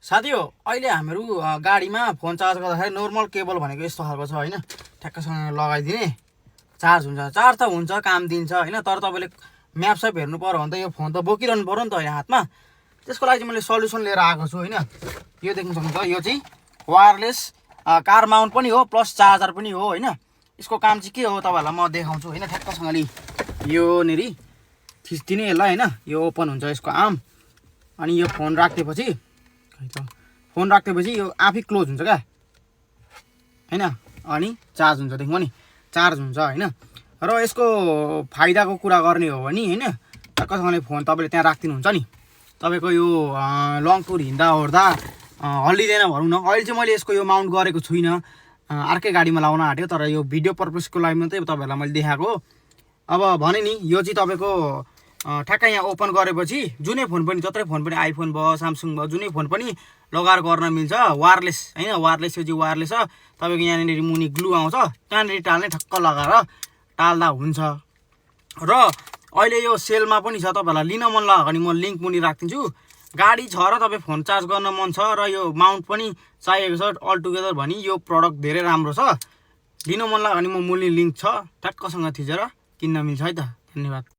साथी हो अहिले हामीहरू गाडीमा फोन चार्ज गर्दाखेरि नर्मल केबल भनेको यस्तो खालको छ होइन, ठ्याक्कसँग लगाइदिने चार्ज हुन्छ। चार्ज त हुन्छ, काम दिन्छ होइन, तर तपाईँले म्याप सप हेर्नु पऱ्यो भने त यो फोन त बोकिरहनु पऱ्यो नि त होइन हातमा। त्यसको लागि चाहिँ मैले सल्युसन लिएर आएको छु होइन। यो देख्न सक्नुहुन्छ, यो चाहिँ वायरलेस कार माउन्ट पनि हो प्लस चार्जर पनि हो होइन। यसको काम चाहिँ के हो तपाईँहरूलाई म देखाउँछु होइन। ठ्याक्कसँगले यो नेरी थिच्दिने यसलाई होइन, यो ओपन हुन्छ यसको आर्म। अनि यो फोन राखिदिएपछि यो आफै क्लोज हुन्छ क्या होइन। अनि चार्ज हुन्छ, देख्नु नि चार्ज हुन्छ होइन। र यसको फाइदाको कुरा गर्ने हो भने होइन, टक्कसँगले फोन तपाईँले त्यहाँ राखिदिनुहुन्छ नि, तपाईँको यो लङ टुर हिँड्दा ओर्दा हल्लिँदैन भनौँ न। अहिले चाहिँ मैले यसको यो माउन्ट गरेको छुइनँ, अर्कै गाडीमा लाउन आँट्यो, तर यो भिडियो पर्पजको लागि मात्रै तपाईँहरूलाई मैले देखाएको। अब भने नि यो चाहिँ तपाईँको ठ्याक्कै यहाँ ओपन गरेपछि जुनै फोन पनि, जत्रै फोन पनि, आइफोन भयो, स्यामसङ भयो, जुनै फोन पनि लगाएर गर्न मिल्छ। वायरलेस होइन, वायरलेस यो चाहिँ वायरलेस छ। तपाईँको यहाँनिर मुनि ग्लु आउँछ, त्यहाँनिर टाल्ने, ठक्क लगाएर टाल्दा हुन्छ। र अहिले यो सेलमा पनि छ, तपाईँहरूलाई लिन मन लाग्यो भने म लिङ्क मुनि राखिदिन्छु। गाडी छ र तपाईँ फोन चार्ज गर्न मन छ र यो माउन्ट पनि चाहिएको छ अल टुगेदर भने यो प्रडक्ट धेरै राम्रो छ। लिन मन लाग्यो भने म मुनि लिङ्क छ, ठ्याक्कसँग थिचेर किन्न मिल्छ है त। धन्यवाद।